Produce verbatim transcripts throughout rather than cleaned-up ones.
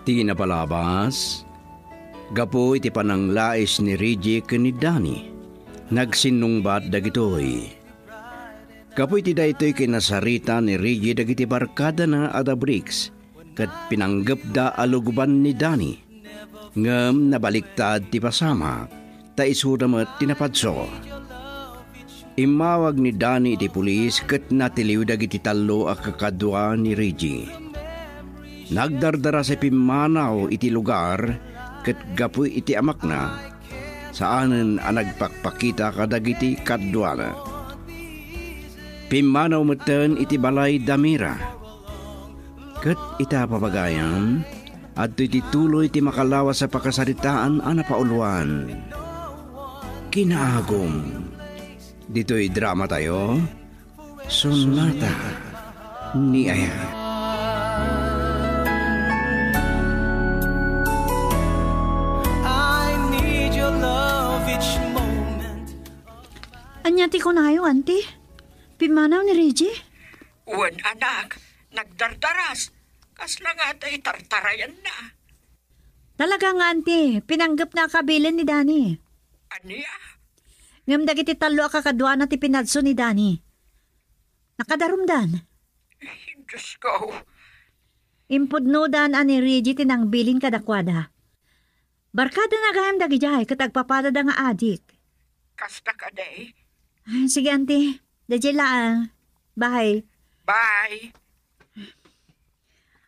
Ti napalabas, gapu iti pananglais ni Reggie ken ni Danny, nagsinnungbat dagitoy. Gapu iti daytoy kinasarita ni Reggie dagiti barkadana a da Briggs, ket pinanggepda a luguban ni Danny. Ngem nabaliktad ti pasamak, ta isuda met ti napadso. Immawag ni Danny iti pulis ket natiliw dagiti tallo a kakadua ni Reggie. Nagdardaras a pimmanaw iti lugar ket gapu iti amakna, saanen a nagpakpakita kadagiti kaduana. Pimmanaw metten iti balay da Mira. Ket ita, papagayam, adtoy ti tuloy ti makalawas a pakasaritaan a napauluan. Kinaagum. Ditoy drama tayo, Sonata ni Aya. I need your love each moment. Ania ti kunayo, Auntie? Pimmanaw ni Reggie? Wen, anak, nagdardaras. Kasla nga tay tartarayanna. Talaga nga, Auntie, pinanggepna a kabilen ni Danny. Ania? Ngem dagiti tallo a kakaduana ti pinadso ni Danny. Nakadarumdan. Ay, Diyos ko. Impudnodan a ni Reggie ti nangbilin kadakuada. Barkadana gayam dagidiay ket agpapadada nga adik. Kasta kadi? Ay, sige, Auntie. Daydiay laeng. Bye. Bye.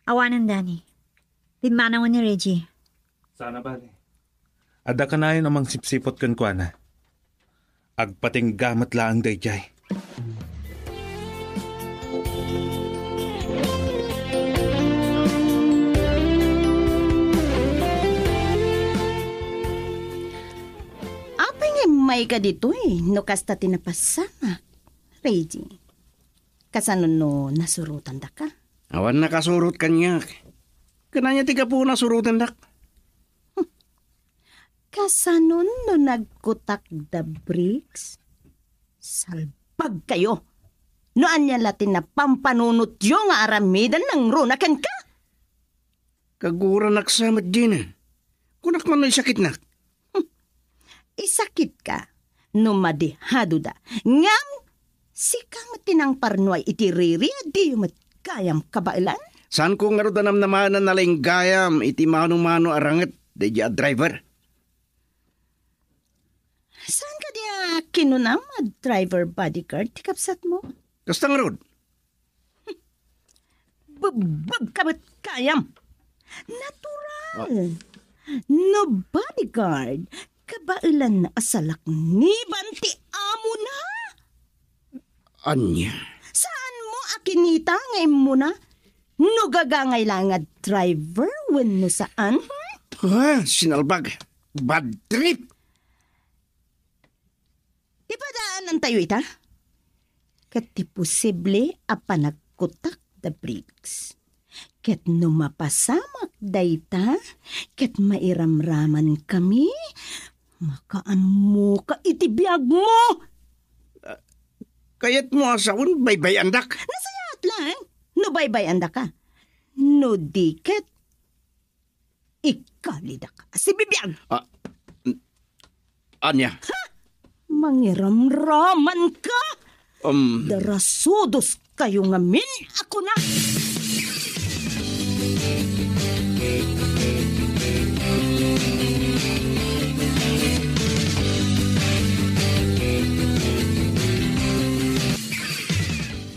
Awanen, Danny. Pimmanawen ni Reggie. Sana bale. Adda kanayon a mangsipsiput kenkuana. Agpatingga met laeng daydiay. Apay nga immayka ditoy no kasta ti napasamak, Reggie? Kasano no nasurotandaka? Awan nakasurot kaniak. Ken ania ti gapu nasurotandak? Kasano no nagkutak da Briggs? Salbag kayo! No ania la ti napampanunotyo nga aramiden nangruna kenka? Kaguranak sa met dina. Kunak man no isakitnak. Isakitka no madihadoda. Ngem sika met ti nangparnuay iti riri, diyo met gayam kabaelan? Saanko ngarud a namnamaen a nalaing gayam iti mano-mano a ranget daydi a driver. Saan kadi a kinunam a driver bodyguard ti kabsatmo? Kasta ngarud. Bubbog ka met gayam. Natural. Ah. No bodyguard, kabaelan a salakniban ti amona. Ania? Saanmo a kinita nga immuna? No gagangay la nga driver wenno saan, hmm? Ah, sinalbag. Bad trip. Ti padaanantayo ita? Ket ti posible a panagkutak da Briggs. Ket no mapasamak dayta, ket mairamraman kami, makaammoka iti biagmo. Ah, kayatmo a sawen baybay-andak? Nasayaat laeng no baybay-andaka. No di ket, ikalidak a sibibiag. Ah, n-, ania? Ha? Mangiramraman ka? Um. Darasudos kayo ngamin, ako na.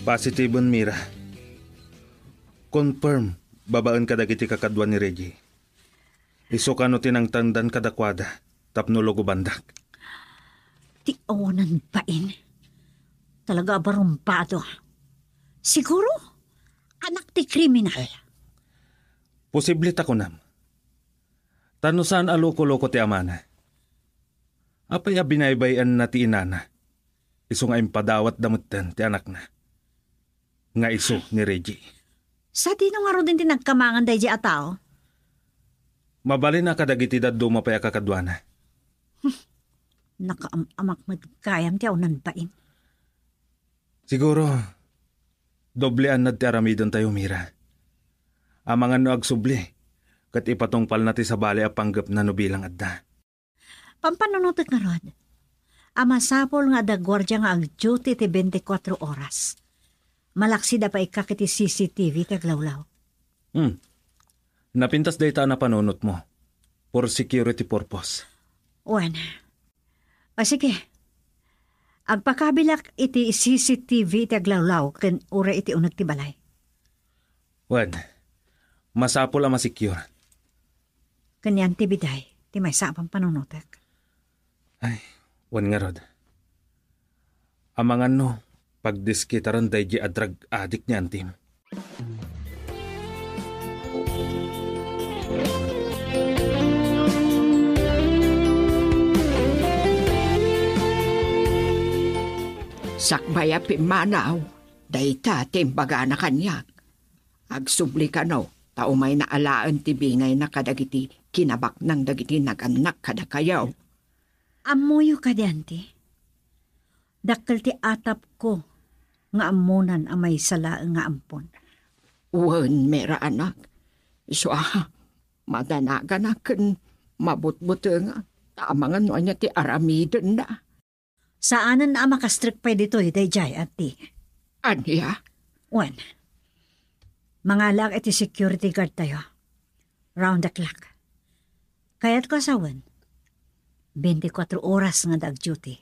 Positiben, Mira. Confirm babaen kadagiti kakadua ni Reggie. Isu kano ti nangtangdan kadakuada tapno lugobandak. Ti awanan bain. Talaga a barumbado. Siguro, anak ti kriminal. Posible ta kunam. Ta no saan a loko-loko ti amana, apay a binaybay-anna ti inana, isu nga impadawatda metten ti anakna nga isu ni Reggie. Sadino ngaruden ti nagkamangan daydi a tao? Mabalin a kadagiti dadduma pay a kakaduana. Nakaam-amak met gayam ti awanan bain. Siguro, doblean ti aramidentayo, Mira. Amangan no agsubli, Ket ipatungpalna ti sabali a panggepna no bilang adda. Pampanunotek ngarud a masapul nga adda guardia nga agduty ti twenty-four oras. Malaksid a paikkat iti C C T V ti aglawlaw. Hmm. Napintas dayta a napanunotmo. For security purpose. Wen. O sige. Agpakabilak iti C C T V ti aglawlaw ken uray iti uneg ti balay. Wen, masapul a masecure. Ken ni Auntie Biday ti maysa a pampanunotek. Ay, wen ngarud. Amangan no, pagdiskitaren daydi a drug addict ni Auntie. Sakbay a pimmanaw, dayta ti imbagana kaniak. Agsubli kano, ta umayna alaen ti bingayna kadagiti kinabaknang dagiti nagannak kadakayo. Ammoyo kadi, Auntie? Dakkel ti atapko nga ammonan a maysa laeng nga ampon. Wen, Mira anak, isu a madanaganak ken mabutbutengan, ta amangan no ania ti aramidenna. Saanen a makastrek pay ditoy, daydiay, Auntie. Ania? Wen, mangalaak iti security guard tayo. Round the clock. Kayatko a sawen, twenty-four oras nga adda agduty.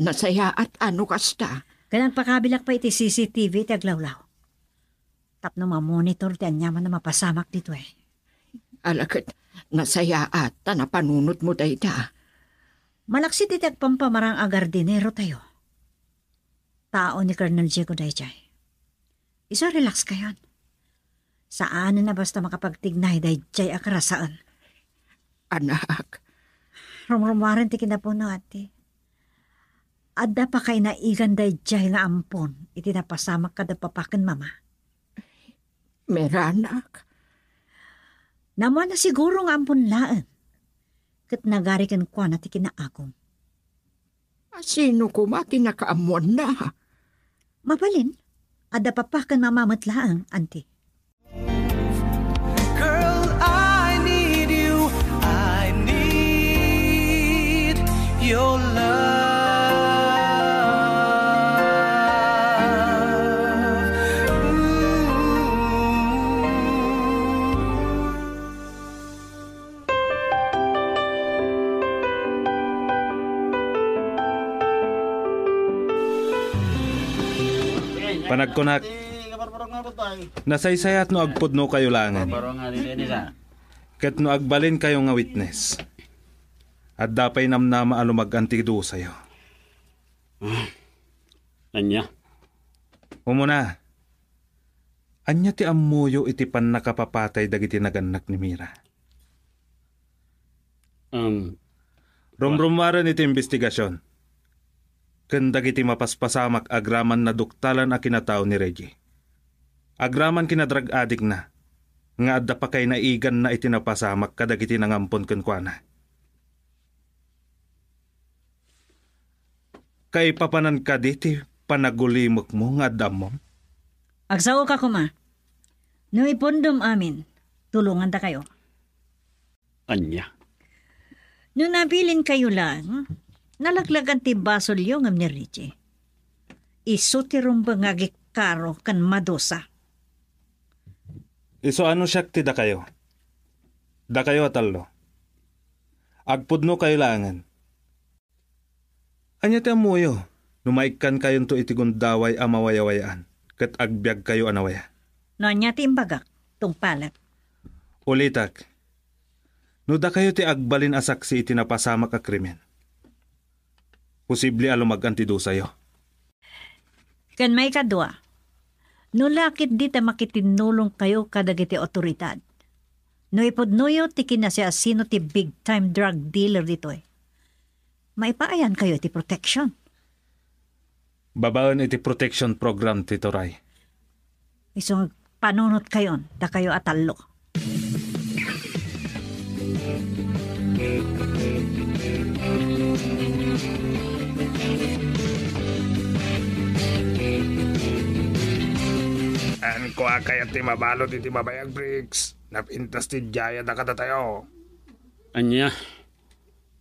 Nasayaat a no kasta. Ken agpakabilak pay iti C C T V ti aglawlaw. Tapno mamonitor ti aniaman a mapasamak ditoy. Ala ket nasayaat ta napanunotmo dayta. Malaksid iti agpampamarang a gardinero tayo. Tao ni Colonel Diego daydiay. Isu, relax kayon. Saanen a basta makapagtignay daydiay a karasaen. Anak. Rumrumuaren ti kinapuno, Auntie. Adda pakainaigan daydiay nga ampon iti napasamak kada papa ken mama. Mira anak. Ammoanna siguro nga ampon laeng. Ket nagari kenkuana ti kinaagum. A sino koma ti nakaammoanna? Mabalin, adda papa ken mama met laeng, Auntie. Girl, I need you. I need your love. Ooh. Panagkunak, nasaysayaat no agpudnokayo laengen. Ket no agbalinkayo nga witness, adda pay namnama a lumag-an ti dusayo. Ah, ania? Umuna, ania ti ammoyo iti pannakapapatay dagiti nagannak ni Mira? Um, Rumrumuaren iti imbestigasion ken dagiti mapaspasamak agraman naduktalan a kinatao ni Reggie. Agraman kinadrug-addictna nga adda pakainaiganna iti napasamak kadagiti nangampon kenkuana. Kaipapanan kadi ti panagulimekmo nga adda ammom? Agsaoka koma. No ipundom amin, tulongandakayo. Ania? No nabilinkayo laeng, nalaglagan ti basolyo ngem ni Richie. Isu ti rumbeng nga agikaro ken madusa. Isu a no siak ti dakayo. Dakayo a tallo. Agpudnokayo laengen. Ania ti ammoyo no maikkankayonto iti gundaway a mawayawayaan ket agbiagkayo a nawaya? No ania ti imbagak, tungpalek. Ulitek, no dakayo ti agbalin a saksi iti napasamak a krimen, posible a lumag-an ti dusayo. Ken maikadua, no la ketdi ta makitinnulongkayo kadagiti awtoridad, no ipudnoyo ti kinasiasino ti big-time drug dealer ditoy, maipaayankayo iti protection. Babaen iti protection program ti Turay. Isu nga agpanunotkayon, dakayo a tallo. Kua kayat ti mabalud iti babayag, Briggs? Apintas ti diayada kadatayo. Ania?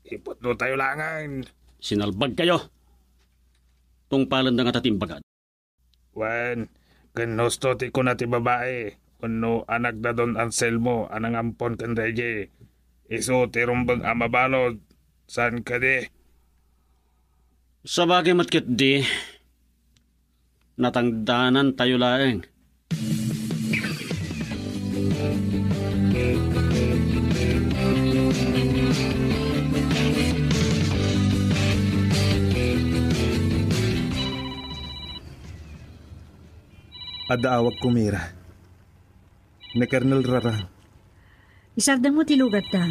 Iputnotayo laengen. Sinalbagkayo. Tungpalenda ngata ti imbagad. Wen, ken husto ti kuna ti babai, wenno anakda Don Anselmo a nangampon ken Reggie. Isu ti rumbeng a mabalud, saan kadi? Sabagay met ketdi, natangdanantayo laeng. Adda awagko, Mira. Ni Colonel Rarang. Isardengmo ti lugadta,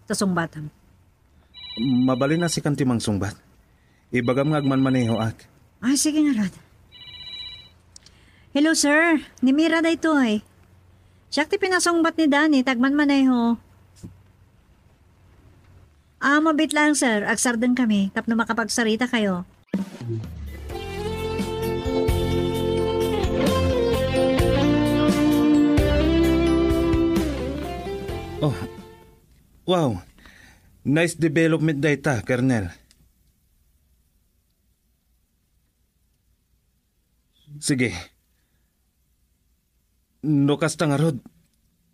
ta sungbatam. Mabalin a sikan ti mangsungbat. Ibagam nga agmanmanehoak. Ah, sige ngarud. Hello, sir. Ni Mira daytoy. Siak ti pinasungbat ni Danny, ta agmanmaneho. Ah, mabiit lang, sir. Agsardengkami tapno makapagsarita kayo. Oh, wow. Nice development dayta, Colonel. Sige. No kasta ngarud,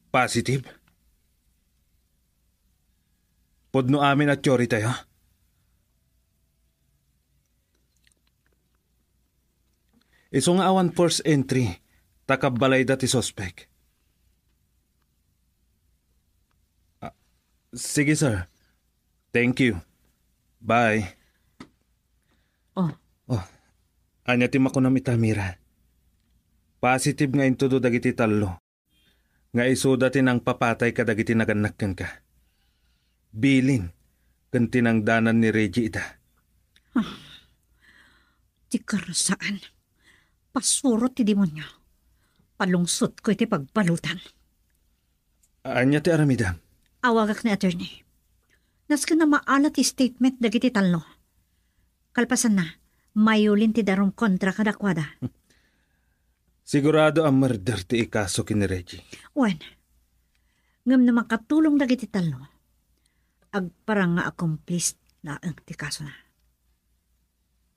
positive. Pudno amin a theory tayo. Isu nga awan forced entry, ta kabbalayda ti suspek. Ah, sige, sir. Thank you. Bye. Oh. Oh. Ania ti makunam ita, Mira? Positive nga intudo dagiti tallo nga isuda ti nangpapatay kadagiti nagannak kenka. Bilin ken tinangdanan ni Reggie ida. Ah, ti karasaan. Pasuro ti demonio. Palungsotko iti pagbaludan. Ania ti aramidem? Awagak ni attorney. Nasken a maala ti statement dagiti tallo. Kalpasanna, mayulin ti darum kontra kadakuada. Sigurado a murder ti ikaso ken ni Reggie. Wen, ngem no makatulong dagiti tallo, agparang nga accomplice laeng ti kasona.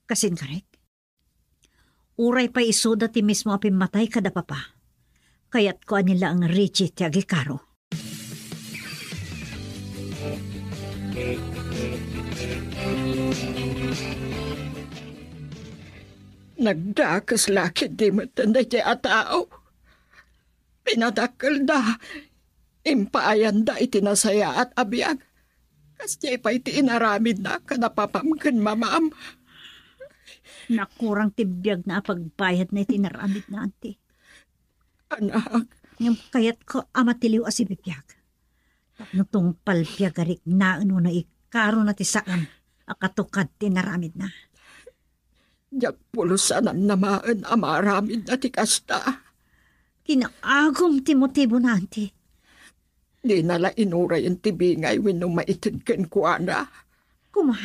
Kasin karek? Uray pay isuda ti mismo a pimmatay kada papa, kayatko a ni laeng Richie ti agikaro. Nagdakes la ketdi met daydiay a tao. Pinadakkelda, impaayanda iti nasayaat a biag. Kasdiay pay ti inaramidna kada papam ken mamam. Nakurang ti biagna a pagbayadna iti inaramidna, anti. Anak. Ngem kayatko a matiliw a sibibiag. Tapno tungpal biag a riknaen wenno ikarona ti saan a katukad ti inaramidna. Diak pulsananna manen a maaramidna ti kasta. Kinaagum ti motibona, anti. Dina la inurayen ti bingay wenno maited kenkuana. Kuma,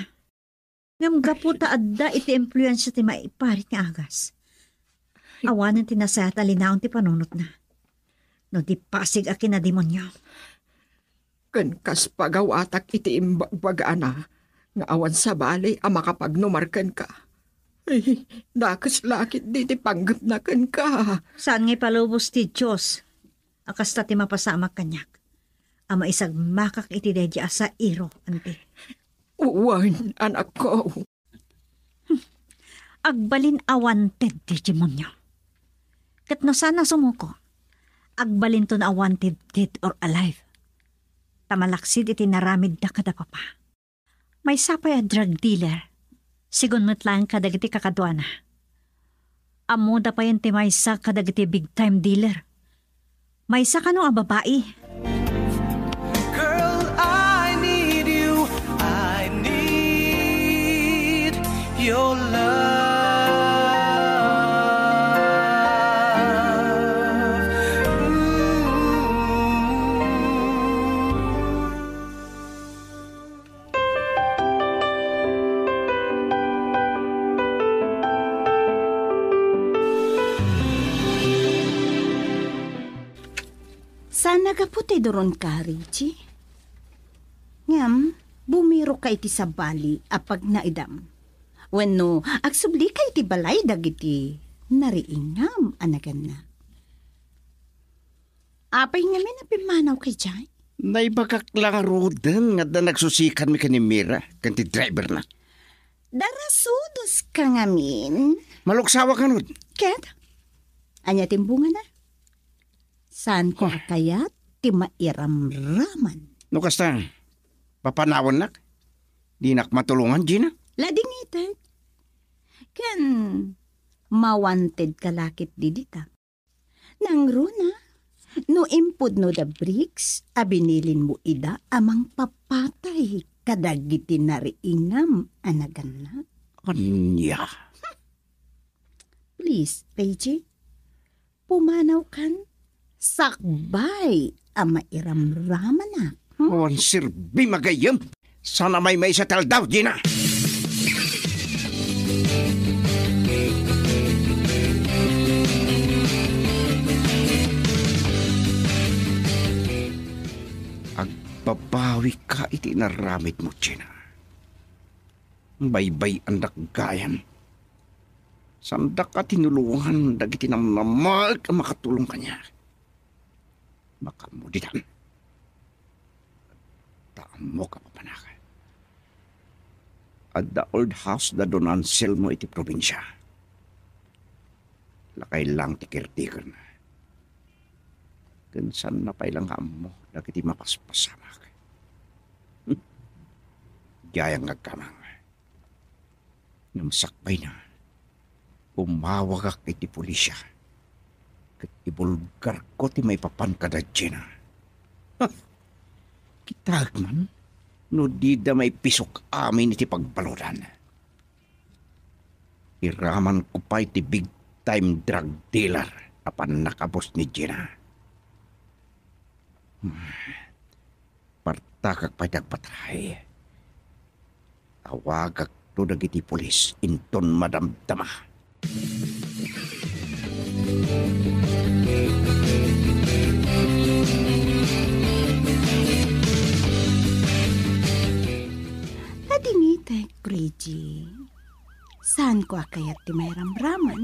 ngem gapu ta adda iti impluensia ti maiparit nga agas, awanen ti nasayaat a linaon ti panunotna. No di pasig a kinademonio. Ken kas pagawatak iti imbagbagana nga awan sabali a makapagnumar kenka. Ay, dakes la ketdi ti panggepna kenka. Saan nga ipalubos ti Dios a kasta ti mapasamak kaniak a maisagmakak iti daydiay a sairo, anti. Wen, anakko. Agbalin a wanted ti demonio. Ket no saan a sumuko, agbalinton a wanted dead or alive. Ta malaksid iti naramidda kada papa. Maysa pay a drug dealer, sigun met laeng kadagiti kakaduana. Ammoda payen ti maysa kadagiti big time dealer. Maysa kano a babai. Girl, I need you. I need your love. Ooh. Nagapu ti duron ka, Richie? Ngem, bumiro ka iti sabali a pagnaedam. Wenno, agsubli ka iti balay dagiti nariingam a naganna. Apay ngamin a pimmanaw ka idiay? Naibagak la ngaruden nga adda nagsusikanmi ken ni Mira ken ti driverna. Darasudos ka ngamin. Maluksawak ngarud. Ket? Ania ti imbungana? Saan ko a kayat ti mairamraman? No kasta, papanawannak? Dinak matulongan, Gina? Ladingitek. Ken mawanted ka la ket didita. Nangruna, no impudno da Briggs a binilinmo ida a mangpapatay kadagiti nariingam a naganna. Ania? Please, Reggie, pumanawkan sakbay a mairamramanak. Hmm? Awan serbi, magayyem. Sana may maysa ti aldaw, Gina. Agbabawi ka iti inaramidmo, Gina. Baybay-andak gayam. Saandak a tinulongan dagiti namnamaek a makatulong kaniak. Makaammo ditan. Ta ammok a mapanak. Adda old house da Don Anselmo iti probinsia. Lakay lang ti caretakerna. Ken saanna pay la nga ammo dagiti mapaspasamak. Hmm. Diayan nga agkamang. Ngem sakbayna, umawagak iti pulisya ket ibulgarko ti maipapan kada Gina. Ha! Kitaek man no dida maipisok amin iti pagbaludan. Iramanko pay ti big time drug dealer a pannakabus ni Gina. Partakak pay ti agpatay. Awagakto dagiti pulis inton madamdama. Ladingitek, Reggie. Saanko a kayat ti mairamraman?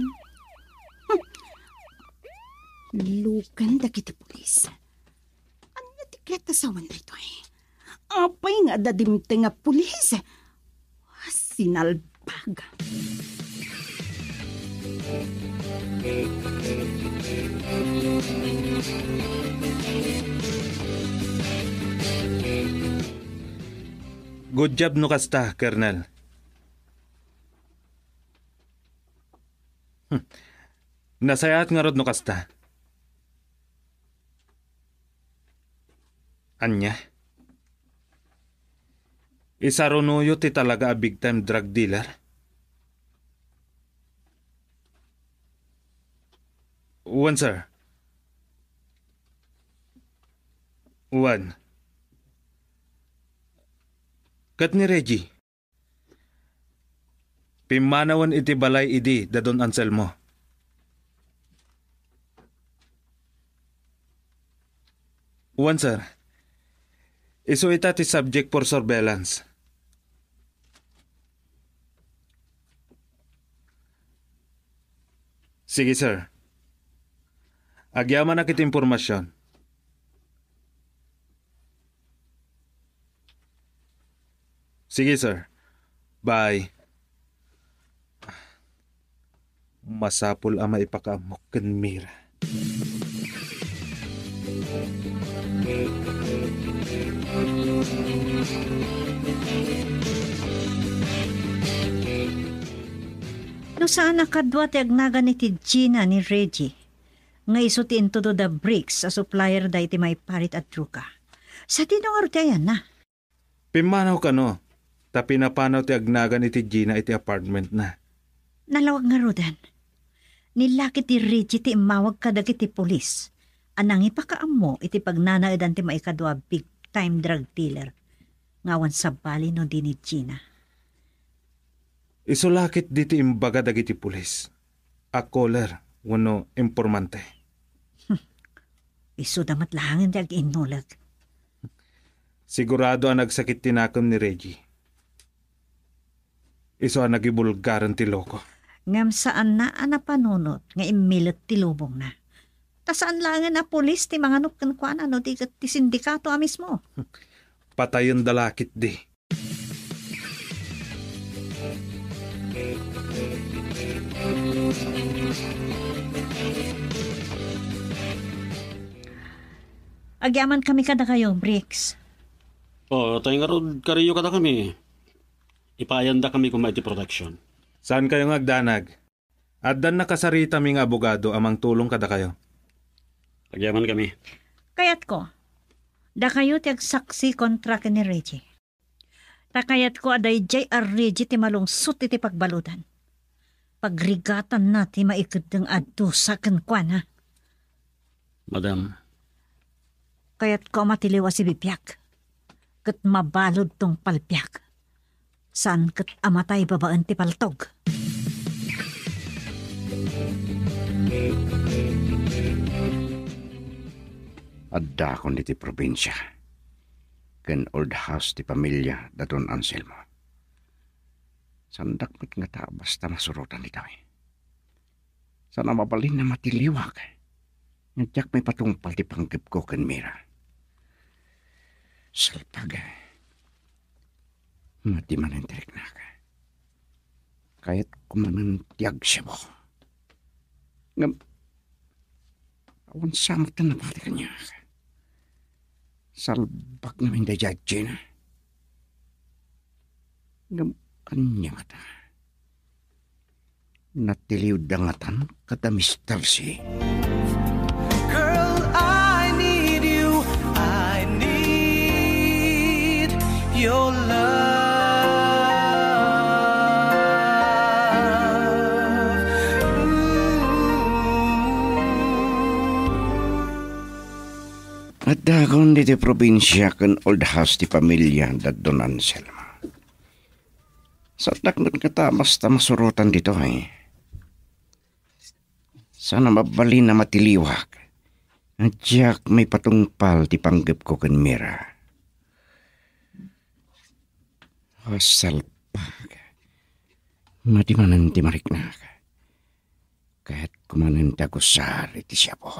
Hmm. Lukan dagiti pulis. Ania ti kayat a sawen daytoy? Apay nga adda dimteng a pulis? Sinalbag. Good job no kasta, Colonel. Hmm. Nasayaat ngarud no kasta. Ania? Isarunoyo ti talaga a big time drug dealer? Wen, sir. Wen. Ket ni Reggie? Pimmanawen iti balay idi da Don Anselmo. Wen, sir. Isu ita ti subject for surveillance. Sige, sir. Agyamanak iti impormasyon. Sige, sir. Bye. Masapul a maipakaammo ken Mira. No saan a kadua ti agnagan iti Gina ni Reggie, nga isu ti intudo da Briggs a supplier da iti maiparit a droga. Sadino ngarud ti ayanna? Pimmanaw kano, ta pinapanaw ti agnagan iti Gina iti apartmentna. Nalawag ngaruden. Ni laki ti Richie ti immawag kadagiti pulis a nangipakaammo iti pagnanaedan ti maikadua a big time drug dealer nga awan sabali no di ni Gina. Isu la ketdi ti imbaga dagiti pulis a caller wenno impormante. Isuda met laengen ti aginnulek. Sigurado a nagsakit ti nakem ni Reggie. Isu a nagibulgaren ti loko. Ngem saanna a napanunot nga immilet ti lubongna. Ta saan laengen a pulis ti manganok kenkuana no di ket ti sindikato a mismo. Patayenda la ketdi. Agyamankami kadakayo, Bricks. O, tay ngarud, kariyo kadakami. Ipaayandakami koma iti production. Saankayo nga agdanag? Addan nakasaritami nga abogado a mangtulong kadakayo. Agyamankami. Kayatko, dakayo ti agsaksi kontra ken ni Reggie. Ta kayatko a daydiay a Reggie ti malungsot iti pagbaludan. Pagrigatanna ti maikeddeng a dusa kenkuana. Madam. Kayatko a matiliw a sibibiak, ket mabalud tungpalbiak. Saan ket a matay babaen ti paltog. Addakon iti probinsia, ken old house ti pamilia da Don Anselmo. Saandak met ngata a basta masurotan ditoy. Saan a mabalin a matiliwak. Nga diak maipatungpal ti panggepko ken Mira. Salpag. Madi manen ti riknak. Kayatko manen ti agsibo. Ngem, awan sa met ti nabati kaniak. Salbag ngamin daydiay a Gina. Ngem ania ngata? Natiliwda ngatan kada Mister C. Girl, I need you. I need your love. Ooh. Addakon ditoy probinsia ken old house ti pamilia da Don Anselmo. Saandak met ngata a basta masurotan ditoy. Saan a mabalin a matiliwak. Diak maipatungpal ti panggepko ken Mira. O, salbag. Madi manen ti mariknak. Kayatko manen ti agusar iti siapo.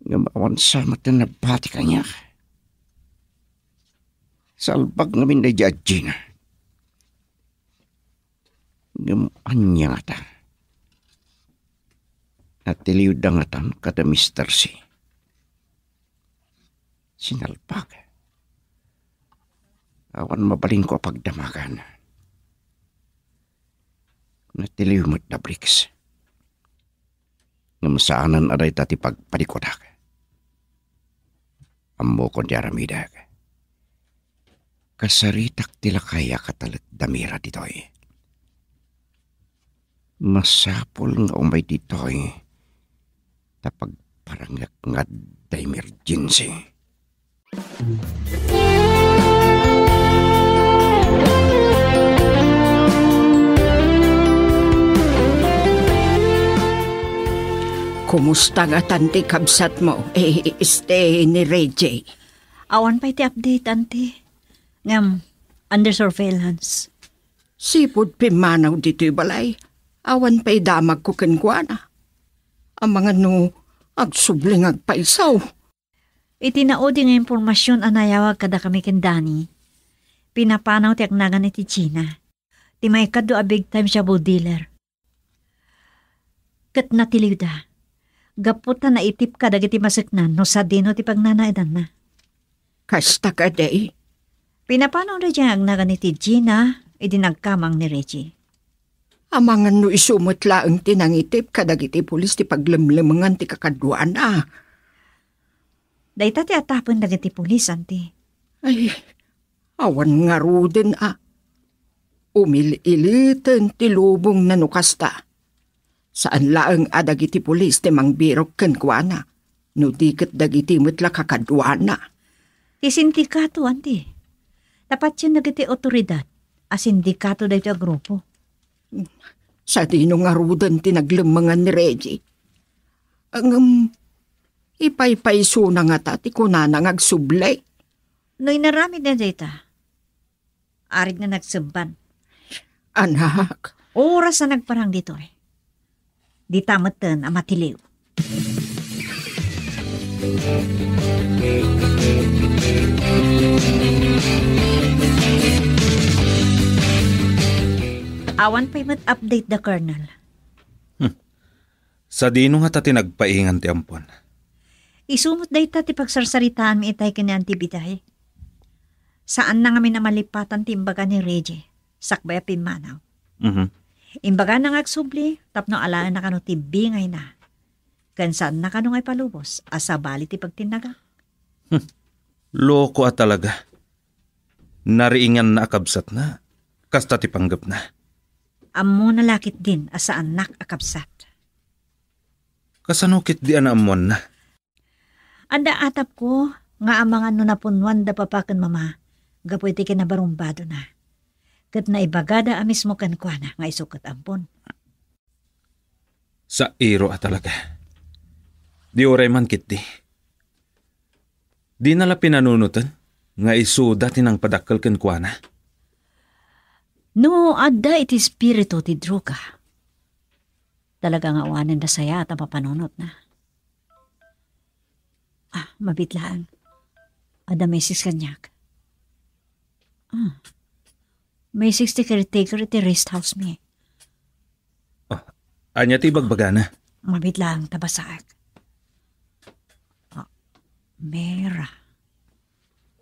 Ngem awan sa met ti nabati kaniak. Salbag ngamin daydiay a Gina. Ngem ania ngata? Natiliwda ngatan kada Mister C. Sinalbag. Awan mabalinko a pagdamagan. Natiliw met da Bricks. Ngem saanen a dayta ti pagpadikudak. Ammokon ti aramidek. Kasaritak ti lakay a katalet da Mira ditoy. Masapul nga umay ditoy ta pagparangek nga adda emergency. Kumusta ngatan ti kabsatmo, eh, este ni Reggie? Awan pay ti update, Auntie. Ngem, under surveillance. Sipud pimmanaw ditoy balay, awan pay damagko kenkuana. Amangan no agsubli nga agpaysaw. Iti naudi nga impormasion a nayawag kadakami ken Danny, pinapanaw ti agnagan iti Gina, ti maikadua a big time shabu dealer. Ket natiliwda, gapu ta naitip kadagiti maseknan no sadino ti pagnanaedanna. Kasta kadi? Pinapanaw daydiay nga agnagan iti Gina idi nagkamang ni Reggie. Amangan no isu met laeng ti nangitip kadagiti pulis ti paglemlemengan ti kakaduana. Dayta ti atapen dagiti pulis, Auntie. Ay, awan ngaruden a. Umil-iliten ti lubongna no kasta. Saan laeng a dagiti pulis ti mangbirok kenkuana, no di ket dagiti met la kakaduana. Ti sindikato, Auntie. Ta patien dagiti awtoridad a sindikato daytoy a grupo. Sadino ngaruden ti naglemmengan ni Reggie? Ngem, Ipaypaysona ngata ti kunana nga agsubli. No inaramidna dayta, aritna nagsemban. Anak. Oras a nagparang ditoy. Dita metten a matiliw. Awan pay met update da Colonel. Hmm. Sadino ngata ti nagpaingan ti ampon? Isu met dayta ti pagsarsaritaanmi itay ken ni Auntie Biday. Saanna ngamin a malipatan ti imbaga ni Reggie, sakbay a pimmanaw. Mhm. Imbagana nga agsubli tapno alaenna kano ti bingayna. Ken saanna kano nga ipalubos a sabali ti pagtinnaga. Hmm. Loko a talaga. Nariinganna a kabsatna. Kasta ti panggepna. Ammona la ketdin a saannak a kabsat. Kasano ketdi a naammoanna? Adda atapko nga amangan no napunnuan da papa ken mama gapu iti kinabarumbadona. Ket naibagada a mismo kenkuana nga isu ket ampon. Sairo a talaga. Di uray man ketdi. Dina la pinanunoten nga isuda ti nangpadakkel kenkuana. No adda iti espiritu ti droga, talaga nga awanen da sayaat a mapanunotna. Ah, mabiit laeng. Adda message kaniak. Ah, message ti caretaker iti rest house mi. Ah, ania ti ibagbagana? Mabiit laeng ta basaek. Ah, Mera,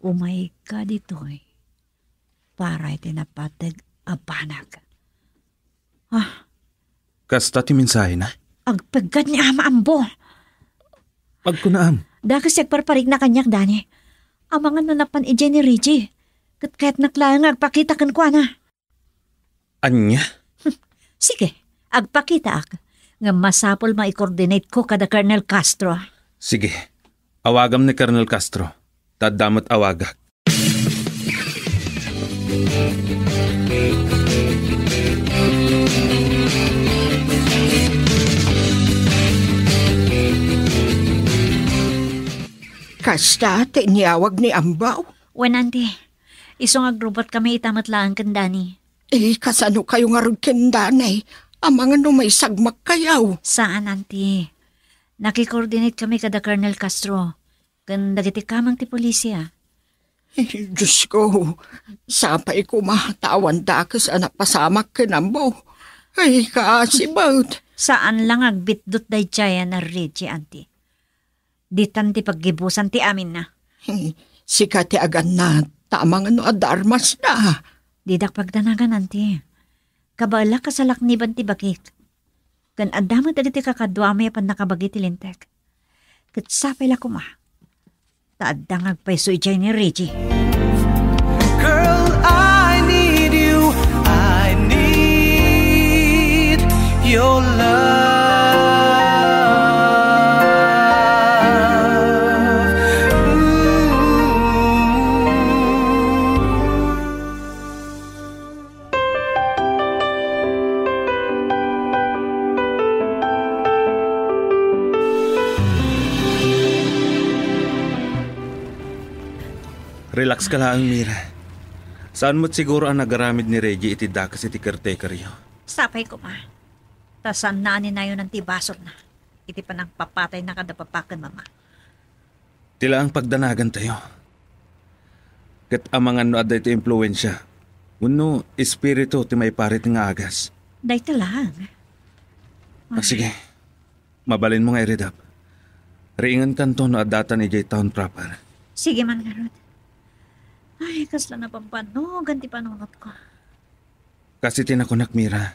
umayka ditoy para iti napateg a banag. Ah. Kasta ti mensahena? Agpeggad ni Ama Ambo. Agkunaam. Dakes ti agparparikna kaniak, Dani. Amangan no napan idiay ni Reggie. Ket kayatnak laeng nga agpakita kenkuana. Ania? Sige, agpakitaak. Ngem masapul nga i-coordinate ko kada Colonel Castro. Sige, awagam ni Colonel Castro. Ta adda met awagak. Kasta ti inyawag ni Ambo? Wen, Auntie. Isu nga agrubotkami ita met laeng ken Dani. Eh, kasano kayo ngarud ken Dani? Amangan no maisagmak kayo. Saan, Auntie. Nakikoordinate kami kada Colonel Castro ken dagiti kameng ti polisia. Eh, Diyos ko, sapay koma ta awan dakes a napasamak ken Ambo. Ay, kaasibet. Saan lang agbitdot daydiay a ni Reggie, Auntie. Ditan ti paggibusan ti aminna. Hmm, sika ti agannad, ta amangan no adda armasda. Didak pagdanagan, Auntie. Kabaelak a salakniban ti bagik. Ken adda met dagiti kakaduami a pannakabagi ti linteg. Ket sapay la koma, ta adda nga agpayso idiay ni Reggie. Girl, I need you. I need your love. Ooh. Relax ka laeng, Mira. Saan met siguro a nagaramid ni Reggie iti dakes iti caretakeryo? Sapay koma. Ta saanna a ninayonan ti basolna iti panangpapatayna kada papa ken mama. Ti laeng pagdanagantayo. Ket amangan no adda iti impluensia wenno espiritu ti maiparit nga agas. Dayta laeng. Ah, sige. Mabalinmo nga iridap. Riingenkanto no addatan idiay town proper. Sige man ngarud. Ay, kasla napampannugan ti panunotko. Kas iti nakunak, Mira,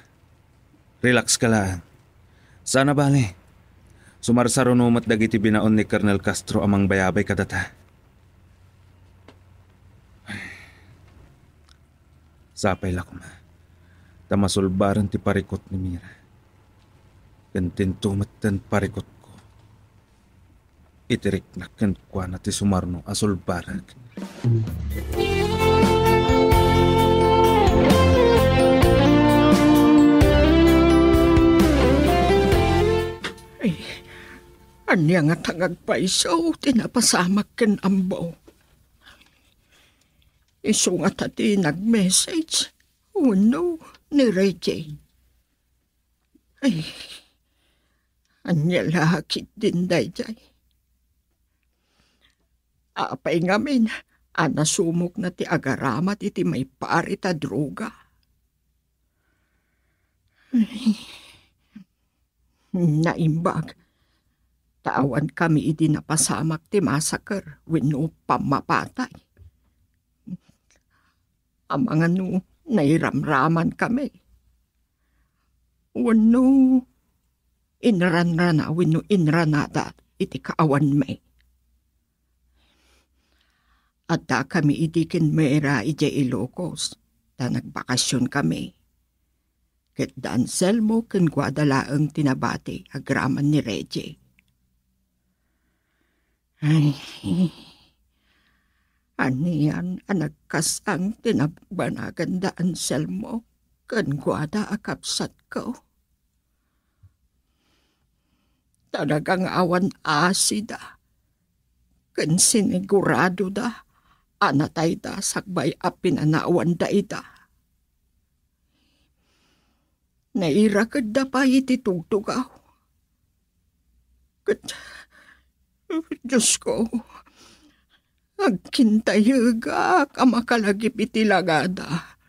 relax ka laeng. Saan a bale, sumarsaruno met dagiti binaon ni Colonel Castro a mangbayabay kadata. Sapay la koma ta masulbaren ti parikut ni Mira. Ken dinto metten parikutko. Iti riknak kenkuana ti sumarno a sulbarek. Ay, Ania ngata nga agpayso ti napasamak ken Ambo? Isu ngata ti nag-message wenno ni Reggie? Ay, ania la ketdin daydiay? Apay ngamin a nasumokna ti agaramat iti maiparit a droga? Ay, naimbag ta awankami idi napasamak ti masaker wenno pammapatay. Amangan no nairamramankami wenno inranrana wenno inranada iti kaawanmi. Addakami idi ken Mera idiay Ilocos, ta nagbakasionkami. Ket da Anselmo ken Guada laeng ti nabati agraman ni Reggie. Ay, anian a nagkasang ti nagbanagan da Anselmo ken Guada a kabsatko. Talaga nga awan asida ken siniguradoda a natayda sakbay a pinanawanda ida. Nairakedda pay iti tugtugaw. Ket, Diosko, agkintayegak a makalagip iti langada.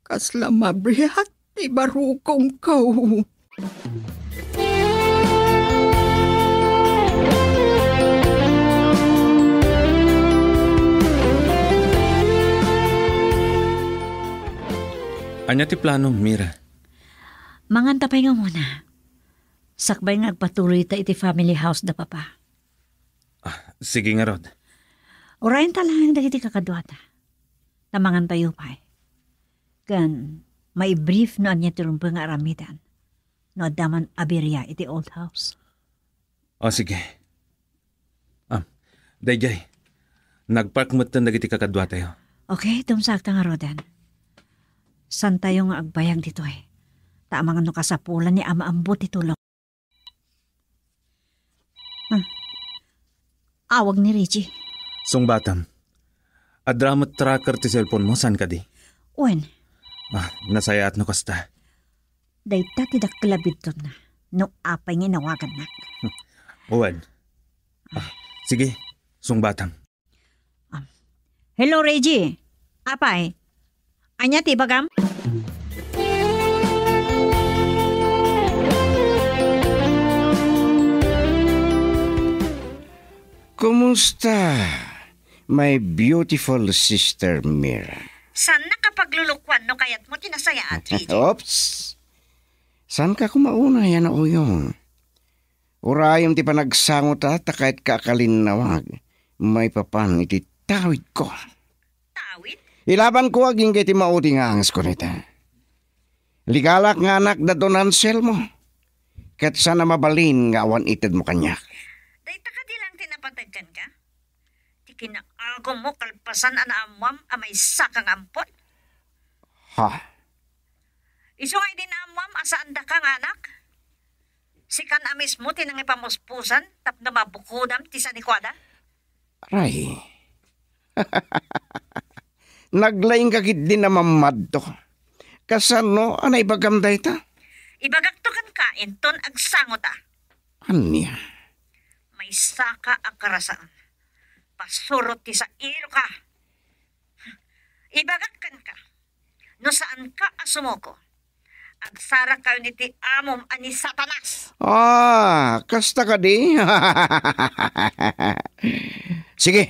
Kasla mabriat ti barukongko. Ania ti planom, Mira? Manganta pay nga umuna. Sakbay nga agpatuloyta iti family house da Papa. Ah, sige ngarud. Urayenta laeng dagiti kakaduata. Ta mangantayo pay. Ken mai-brief no ania ti rumbeng nga aramiden. No adda man abiria iti old house. O, sige. Ah, daydiay. Nagpark metten dagiti kakaduatayo. Okay, tumsakta ngaruden. Santayo nga agbayag ditoy. Ta amangan no kasapulan ni Ama Ambo ti tulong. Ah. Awag ni Richie. Sungbatam. Adda met tracker ti cellphone mo, saan kadi? Wen. Ah, nasayaat no kasta. Dayta ti dakkel a biddutna. No apay nga inawagannak. Wen. Ah, sige, sungbatam. Um, hello, Reggie. Apay, ania ti ibagam? Kumusta, my beautiful sister Mira? Saan nakapaglulukuan no kayatmo ti nasayaat, Reggie? Oops! Saan ka kumauna, yan a uyong? Urayem ti panagsangota ta kayat ka a kalinnawag maipapan iti tawidko. Tawid? Ilabanko agingga iti maudi nga angesko dayta. Legalak nga anak da Don Anselmo. Ket saan a mabalin nga awan itedmo kaniak. Dayta kadi lang ti napateg kenka? Ti kinaagummo kalpasan a naammoam a maysaka nga ampon? Ha? Isu nga idi naammoam a saandaka nga anak? Sikan a mismo ti nangipamuspusan tapno mabukodam ti sanikuada? Aray. Naglaingka ketdi a mammadto. Kasano a naibagam dayta? Ibagakto kenka inton agsangota. Ania? Maysaka a karasaan. Pasurot ti sairoka. Ibagak kenka, no saanka a sumuko, agsarakayon iti amom a ni Satanas. Ah, kasta kadi? Sige,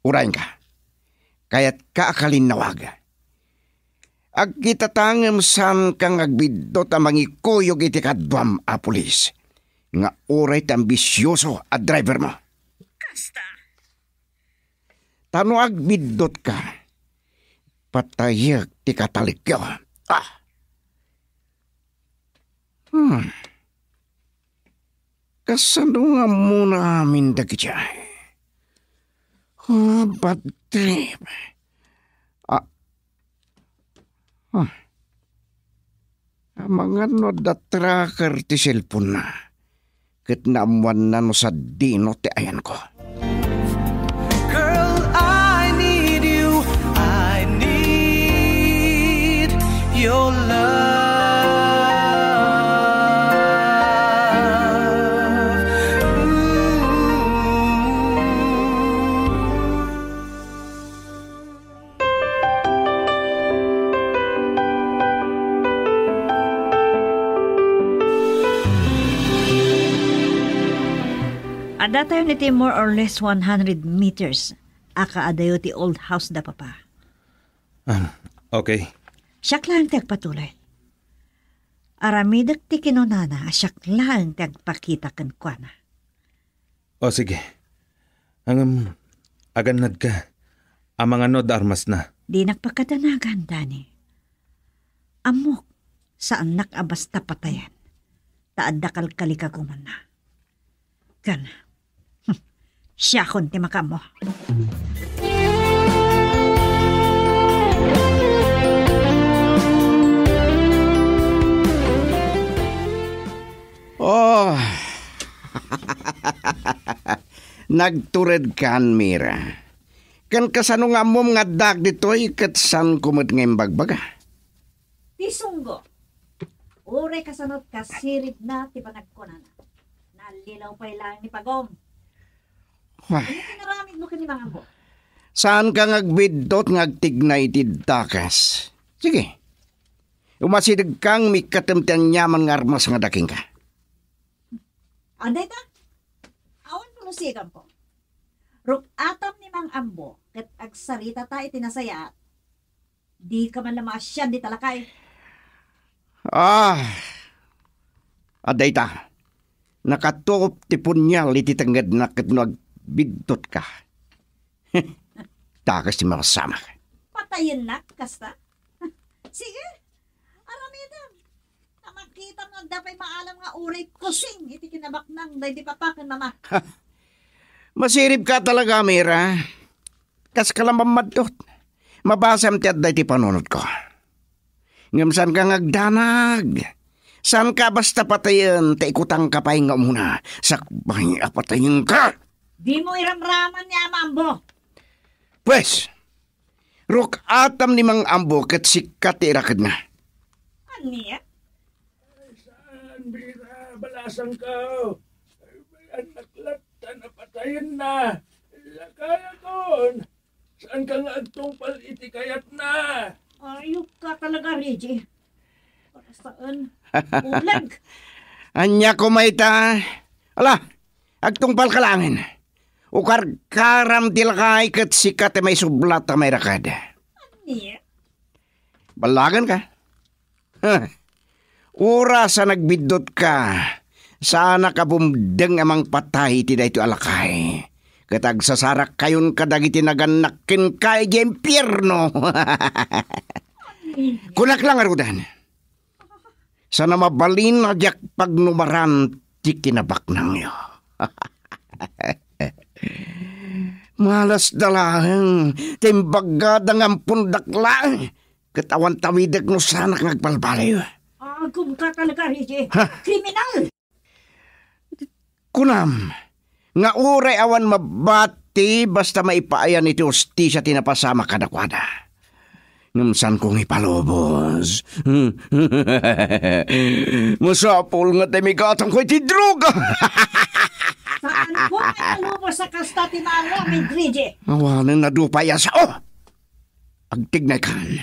urayka. Kayatka a kalinnawag. Agkitatangem saanka nga agbiddut a mangikuyog iti kaduam a pulis nga uray ti ambisioso a driver mo. Kasta? Ta no agbiddutka, patayek ti katalekyo. Ah. Hmm. Kasano nga ammona amin dagiti ay? Ah, bad trip. Ah. Ah. Amangan no adda tracker ti cellphone-na. ket naammoanna no sadino ti ayanko. Girl, I need you. I need your love. Ooh. Adda tayo iti more or less one hundred meters a kaadayo ti old house da Papa. Ah, okay. Siak laeng ti agpatuloy. Aramidek ti kinunana a siak laeng ti agpakita kenkuana. O, sige. Ngem, agannadka. Amangan no adda armasna. Dinak pakadanagan, Dani. Ammok, saannak a basta patayen. Ta adda kalkali kagumanna. Ken, hmm, siakon ti makaammo. Oh. Nagturedkan, Mira. Ken kasano nga ammom nga addaak ditoy ket saanko met nga imbagbaga? Ti sunggo. Uray kasano kasiribna ti panagkunana. Nallilaw pay laeng ni Pagong. Wah. Ania ti naramidmo ken ni Mang Ambo? Saanka nga agbiddut nga agtigna iti dakes? Sige. Umasidegka ngem ikkatem ti aniaman nga armas nga ada kenka. Adda ita? Awan pulusiganko. Ruk-atam ni Mang Ambo ket agsaritata iti nasayaat. Dika man la maasian dita lakay. Ah, adda ita. Nakatuop ti punial iti tengngedna ket no agbiddutka, dakes ti mapasamak. Patayennak kasta? Sige, aramidem. Ta makitam no adda pay maalam nga uray kusing iti kinabaknang daydi papa ken mama. Masiribka talaga, Mira. Kaska la mammaddut. Mabasam ti adda iti panunotko. Ngem saanka nga agdanag. Saanka basta patayen ta ikutangka pay nga umuna sakbay a patayenka. Dimo iramraman ni Ama Ambo. Pues, ruk-atam ni Mang Ambo ket sika ti irakedna. Ania? Ay, saan, Mira, balasangko. Ay, annak latta napatayenna. Lakayakon. Saanka nga agtungpal iti kayatna? Ayupka talaga, Reggie. Para saan? Bulag. Ania koma ita? Ala, agtungpalka laengen. Ukarkaram ti lakay ket sika ti maisublat a mairakad. Ania? Ballagenka. Huh. Oras a nagbiddutka, saanak a bumdeng a mangpatay iti daytoy a lakay. Ket agsasarakkayon kadagiti nagannak kenka idiay impierno. Kunak la ngaruden, saan a mabalin a diak pagnumaran ti kinabaknangyo. Malasda laeng ta imbaggada nga ampondak laeng. Ket awan tawidek no saanak nga agbalbaliw. Agumka talaga, Reggie. Ha? Kriminal! Kunam, nga uray awan mabati basta maipayan iti hustisia ti napasamak kadakuada. Ngem saanko nga ipalubos. Masapul nga ta imigatangko iti droga. Saanko nga ipalubos a kasta ti maaramid, Reggie. Awanen a dupay a sao. Agtignaykan.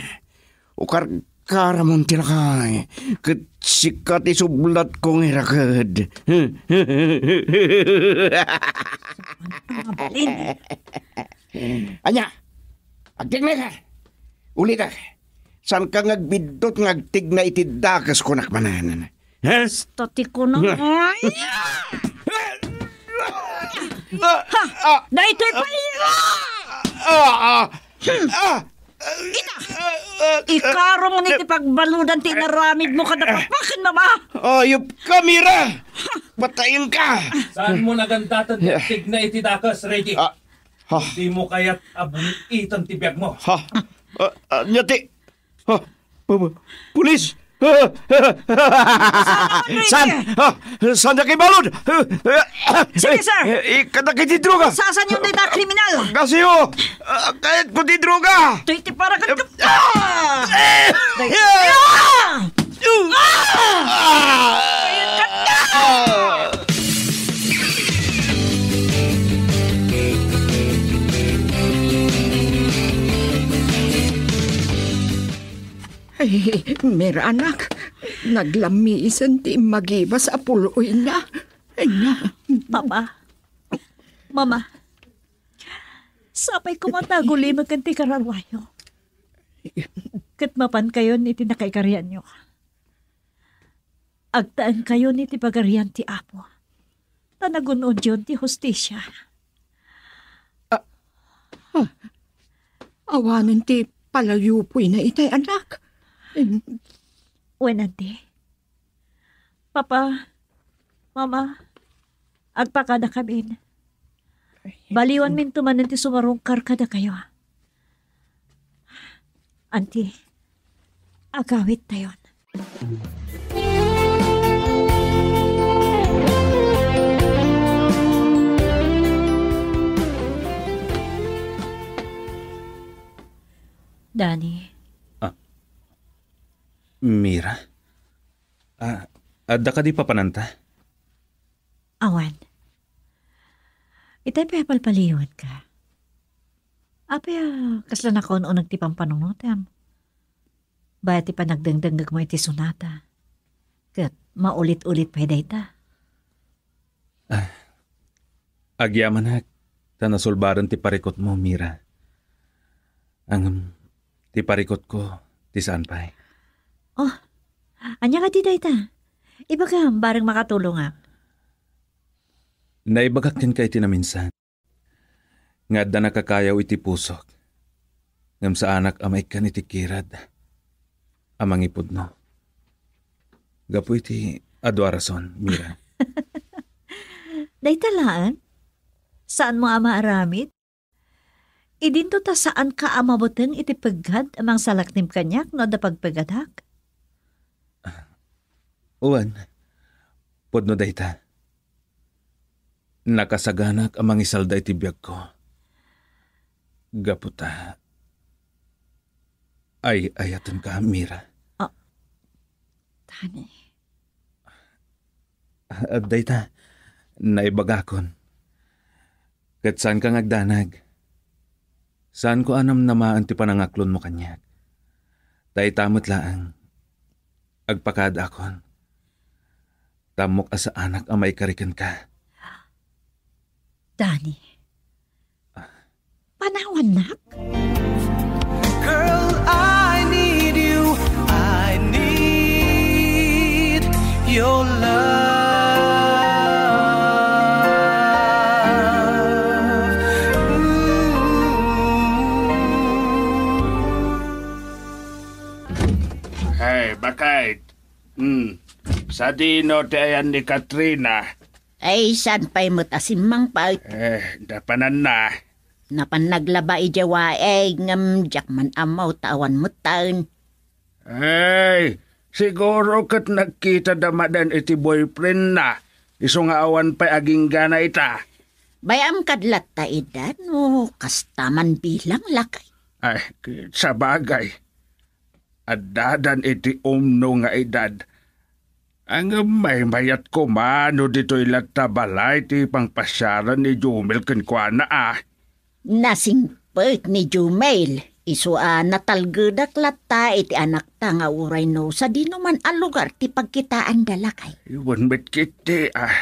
Ukarkaramon ti lakay, ket sika ti sublatko nga iraked. Mabalin. Ania? Agtignayka? Ulitek. Saanka nga agbiddut nga agtigna iti dakes, kunak manen. Ha? Basta ti kunam. Ay! Ha! Daytoy pay! Ah! Ah! Ah! Ita! Ikarom iti pagbaludan ti inaramidmo kada papa ken mama! Ayupka, Mira! Patayenka! Saanmo nagandaten ti agtigna iti dakes, Reggie? Ah, ha? Dimo kayat a bumiiten ti biagmo. Ha? Ah, ah, ania ti Ha? Pu-, pu-, pulis! San? Ah, saan na kibalod? Sige, sir. Ikkatak iti droga. Sasanyon dayta a kriminal. Kasiyo. Ah, kayat ko ti droga. Toy ti para ket ka. Ah! Ah! Ah! Ay, Mira, anak, naglammiisen ti immagibas a puloyna. Ania? Papa, Mama, sapay koma ta agulimeken ti kararwayo. Ket mapankayon iti nakaikarianyo. Agtaenkayon iti Pagarian ti Apo, ta nagun-odyon ti hustisia. Ah, ah. Awanen ti palayupoyna itay, anak. Em. Wen, Anti. Papa, Mama, agpakadakamin. Baliwanminto manen ti sumarungkar kadakayo. Anti, agawittayon. Dani. Ah. Mira? Ah, adda kadi papananta? Awan. Itay pay a palpaliwanka. Apay a kasla nakaun-uneg ti pampanunotem? Bayat ti panagdengdengngegmo iti sonata. Ket maulit-ulit pay dayta. Ah, agyamanak ta nasulbaden ti parikutmo, Mira. Ngem ti parikutko, ti saan pay. Oh, ania kadi dayta? Ibagam, bareng makatulongak. Naibagak kenka iti naminsan nga adda nakakayaw iti pusok, ngem saanak a maikkan iti kirad a mangipudno. Gapu iti adu a rason, Mira. Dayta laeng? Saanmo a maaramid? Idinto ta saanka a mabuteng iti peggad a mangsalaknib kaniak no adda pagpeggadak? Wen, pudno dayta. Nakasaganak a mangisalda iti biagko. Gapu ta ay-ayatenka, Mira. Ah, Dani. Ah, dayta, naibagakon. Ket saanka nga agdanag. Saanko a namnamaen ti panangaklonmo kaniak. Dayta met laeng, agpakaadakon. Ammok a saanak a maikari kenka. Dani. Panawannak? Girl, I need you. I need your love. Ooh. Hey, bakay. Hmm. Sadino ti ayan ni Katrina? Ay, saan pay met a simmangpet? Eh, napananna. Napan naglaba idiay waig, ngem diak man ammo ta awan metten. Ay, siguro ket nagkitada manen iti boyfriendna, isu nga awan pay aginggana ita. Bay-am kad latta ida no kasta man bilang, lakay. Ay, sabagay. Addadan iti umno nga edad. Ngem maymayat koma no ditoy latta balay ti pangpasiaran ni Jumel kenkuana, a. Nasingpet ni Jumel, isu a natalgedak latta iti anakta nga uray no sadino man a lugar ti pagkitaanda, lakay. Wen met ketdi, a.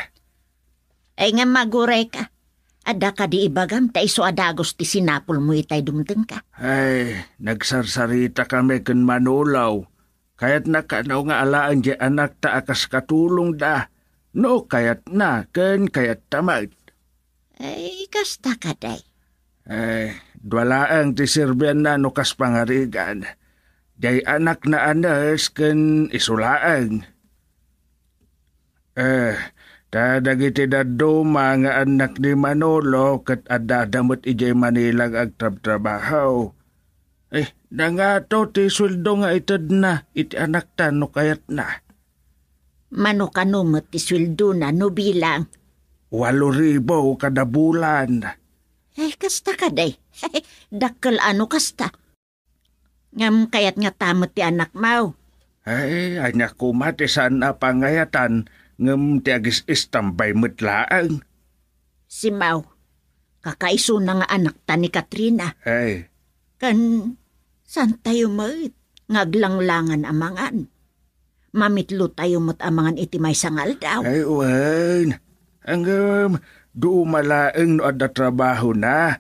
Ay, ngem agurayka. Adda kadi ibagam ta isu a dagus ti sinapulmo itay dumtengka? Ay, nagsarsaritaka met ken Manolo. Kayatna kano nga alaen diay anakta a kas katulongda. No kayatna ken kayatta met. Ay, kasta kadi. Ay, dua laeng ti serbianna no kas pangarigan. Diay anakna a nurse ken isu laeng. Eh, ta dagiti dadduma nga annak ni Manolo ket addada met idiay Manila nga agtrabtrabaho. Eh, nangato ti sueldo nga itedna iti anakta no kayatna. Mano kano met ti sueldona no bilang? Walo ribu kada bulan. Eh, kasta kadi. Dakkel a no kasta. Ngem kayat ngata met ti anakmo. Ay, ania koma ti saan a pangayatan, ngem ti agis-istambay met laeng. Simaw, kakaisuna nga anakta ni Katrina. Ay. Ken, saan tayo met nga aglanglangan a mangan? Mamitlo tayo met a mangan iti maysa nga aldaw. Ay, wen. Ngem, duma laeng no adda trabahona.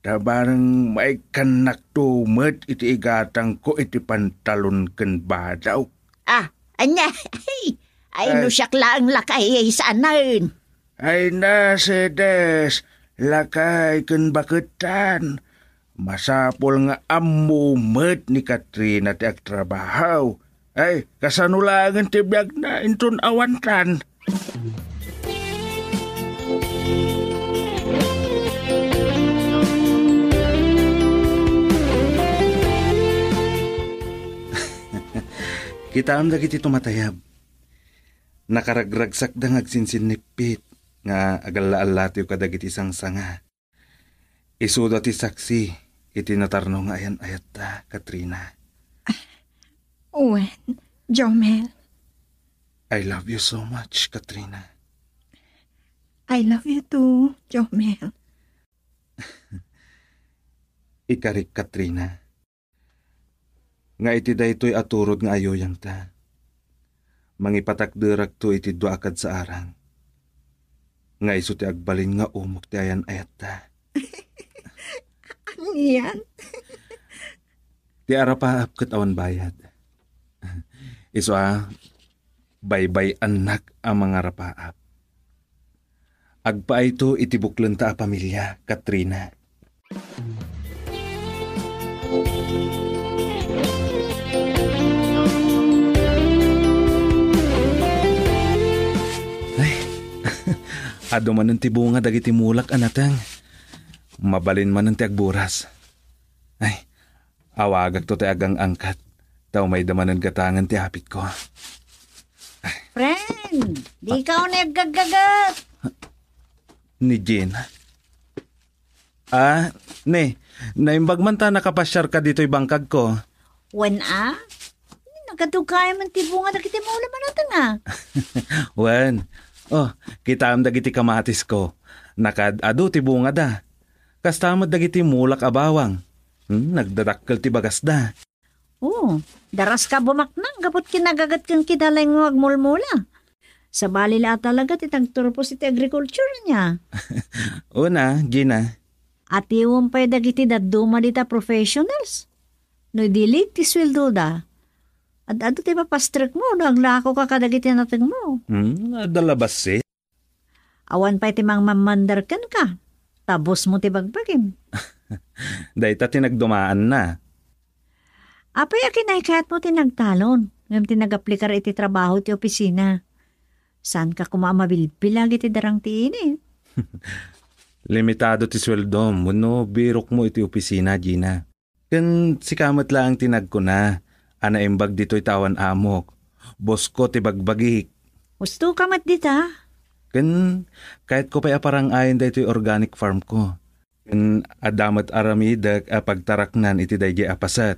Ta bareng maikkannakto met iti igatangko iti pantalon ken badaw. Ah, ania? Ay, ay, no Ay. Siak laeng lakay, ay saanen. Ay na, sedes, lakay ken baketan. Masapul nga ammo met ni Katrina ti agtrabaho. Ay, kasano laengen ti biagna inton awantan? Kitaem dagiti tumatayab. Nakaragragsakda nga agsinsinnippit nga agalla-allatiw kadagiti sangsanga. Isuda ti saksi iti natarno nga ayan-ayatta, Katrina. Wen, Jomel. I love you so much, Katrina. I love you too, Jomel. Ikarik, Katrina, nga iti daytoy a turod nga ayuyangta, mangipatakderakto iti dua a kadsaaran nga isu ti agbalin nga umok ti ayan-ayatta. Anian? Ti arapaap ket awan bayad. Isu a, baybay-annak a mangarapaap. Agpaayto iti buklenta a pamilia, Katrina. Ay, adu manen ti bunga dagiti mulak a nateng. Mabalin manen ti agburas. Ay, awagakto ti agang-angkat, ta umayda manen gatangen ti apitko. Friend, dika unay aggaggaget. Ni Jean. Ah, ne, naimbag man ta nakapasiarka ditoy bangkagko. Wen a? Nagadugayan man ti bunga dagiti mulak a nateng a. Wen. Oh, kitaem dagiti kamatisko. Nakaad-adu ti bungada. Kasta met dagiti mulak a bawang. Hmm, nagdadakkel ti bagasda. Oh, daras ka bumaknang gapu ti kinagaget ken kidalay nga agmulmula. Sabali la a talaga ti nagturpos iti agriculture niya. Una, Gina. Atiwem pay dagiti dadduma dita professionals. No idi leeg ti sueldoda, ad-adu ti mapastrekmo no aglakoka kadagiti natengmo. Hmm, adda la bassit. Awan pay ti mangmammander kenka. Tabosmo ti bagbagim. Dayta ti nagdumaanna. Apay a kinaykayatmo ti nagtalon, ngem ti nagaplikar iti trabaho ti opisina? Saanka koma a mabilbilag iti darang ti init? Limitado ti sueldom wenno birokmo iti opisina, Gina. Ken sika met laeng ti nagkuna a naimbag ditoy ta awan amok. Bosko ti bagbagik. Husto ka met dita. Ken kayatko pay a parang-ayen daytoy organic farm ko. Ken adda met aramidek a pagtaraknan iti daydiay a paset.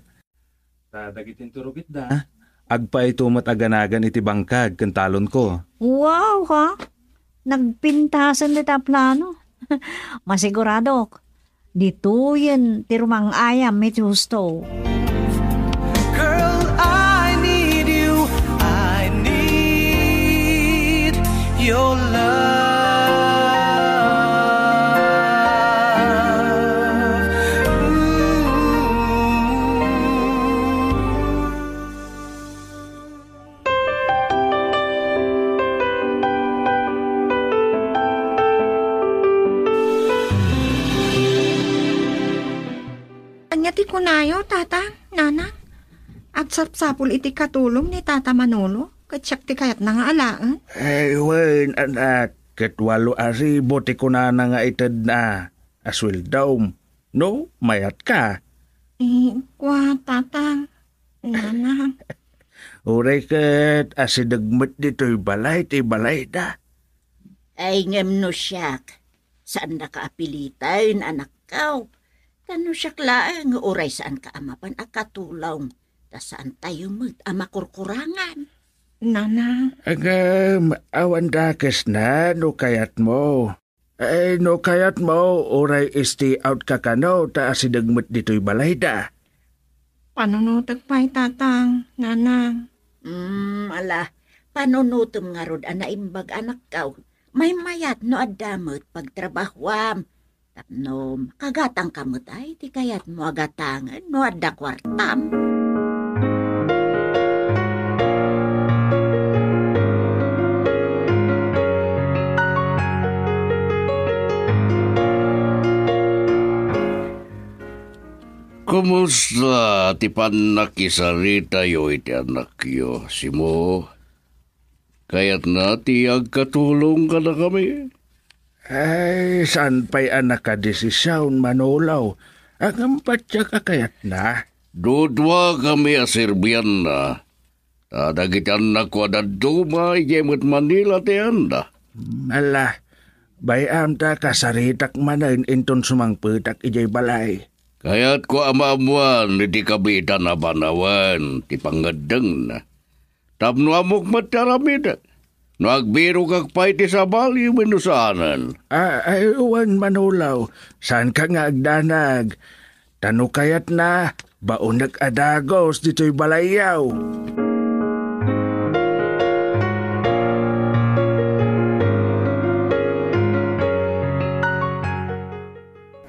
Ta dagiti inturogitda, agpaayto met a ganagan iti bangkag ken talonko. Wow, ha? Nagpintasen dita plano. Masiguradok, ditoyen ti rumang-ayam iti husto. Girl, I need you. I need your love. Ooh. Ania ti kunayo, Tata, Nana? Agsapsapul iti katulom ni Tata Manolo, ket siak ti kayatna nga alaen. Ay, wen, anak, ket walo a ribu ti kunana nga itedna a sueldom. No, mayatka. Eh, kua, Tatang, Nanang. Uray ket asideg met ditoy balay ti balayda. Ay, ngem no siak, saandaka a piliten, anakko. Ta no siak laeng, uray saanka a mapan a katulong, ta saantayo met a makurkurangan. Nanang. Ngem, awan dakesna no kayatmo. Eh, no kayatmo, uray stay out ka kano, ta asideg met ditoy balayda. Panunotek pay, Tatang, Nanang. Mm, ala, panunotem ngarud a naimbag, anakko. Maymayat no adda met pagtrabahuam. Tapno makagatangka met ay ti kayatmo a gatangen no adda kuartam. Kumusta ti pannakisaritayo iti anakyo, Simo? Kayatna ti agkatulong kadakami? Ay, saan pay a nakadesision, Manolo. Ngem patiek a kayatna. Duduakami a serbianna. Ta dagiti annakko a dadduma, idiay met Manila ti aanda. Ala, bay-am ta kasaritak manen inton sumangpetak idiay balay. Kayatko a maammoan iti kabiitan a banawen ti pangngeddengna. Tapno ammok met ti aramidek. No agbirokak pay ti sabali wenno saanen. Ah, ay, wen, Manolo, saanka nga agdanag. Ta no kayatna, baonek a dagus ditoy balayyo.